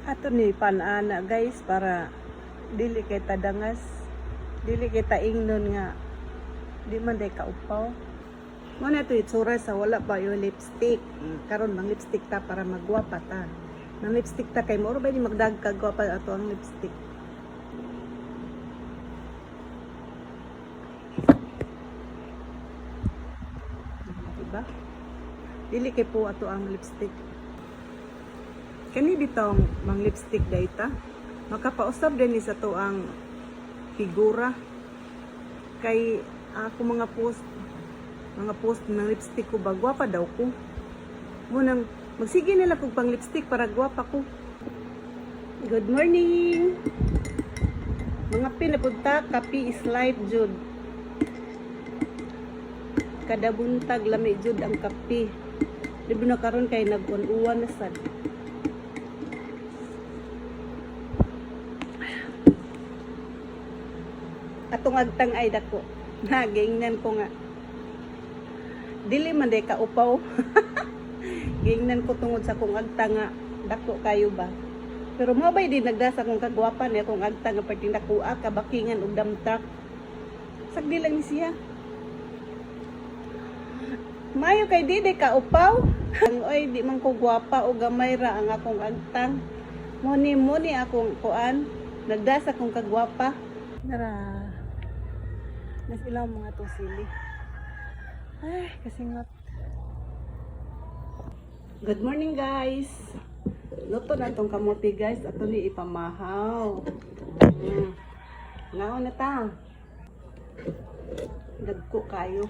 Ato ni panana, guys, para dili kay tadangas, dili kay taingnon nga di man day kaupaw. Mo na to itsura sa wala pa yung lipstick. Karon mang lipstick ta para magwapa ta. Mang lipstick ta kay moro ba ni magdag kagwapa ato ang lipstick. Diba? Dili kay po ato ang lipstick. Kani bitong mang lipstick dayta. Makapausab din ni sa to ang figura. Kay ako mga post ng lipstick ko ba, gwapa daw ko. Munang magsige nila kog pang lipstick para gwapa ko. Good morning. Mga pinapunta, kape is life jud. Kada buntag lami jud ang kape. Di ba na karon kay nag-uwan na sad. Atong agtang ay dako. Na giingnan ko nga. Dili man day kaupaw. Giingnan ko tungod sa kong agtang nga dako kayo ba. Pero mo bay di nagdasa kong kagwapa ni akong agtang nga perting dakoa kabakingan og dump truck. Sagdi lang ni siya. Mayo kay di di kaupaw. Ang oy di man ko gwapa o gamay ra ang akong agtang. Muni muni akong kuan nagdasa kong kagwapa. Nara. Nas ilaw mga to sili. Ay, kasingot. Good morning, guys. Luto na tong kamote, guys. Ato ni ipamahaw. Ngaon na ta. Dagko kayo.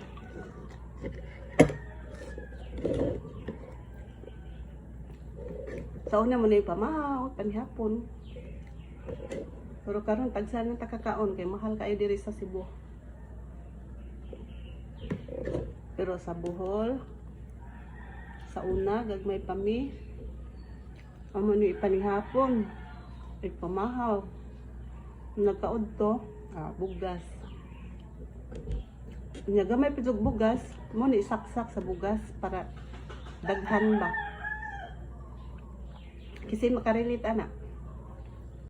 Sa una mo na ipamahaw, panihapon. Pero karon tagsa na takakaon kay mahal kayo diri sa Cebu. Pero sa Bohol, sa una gagmay pa mi. Amo ni ipanihapon, ipamahaw. Nagkaod to, bugas. Nya gamay pud og bugas, mo ni isaksak sa bugas para daghan ba. Kasi makarelate ana.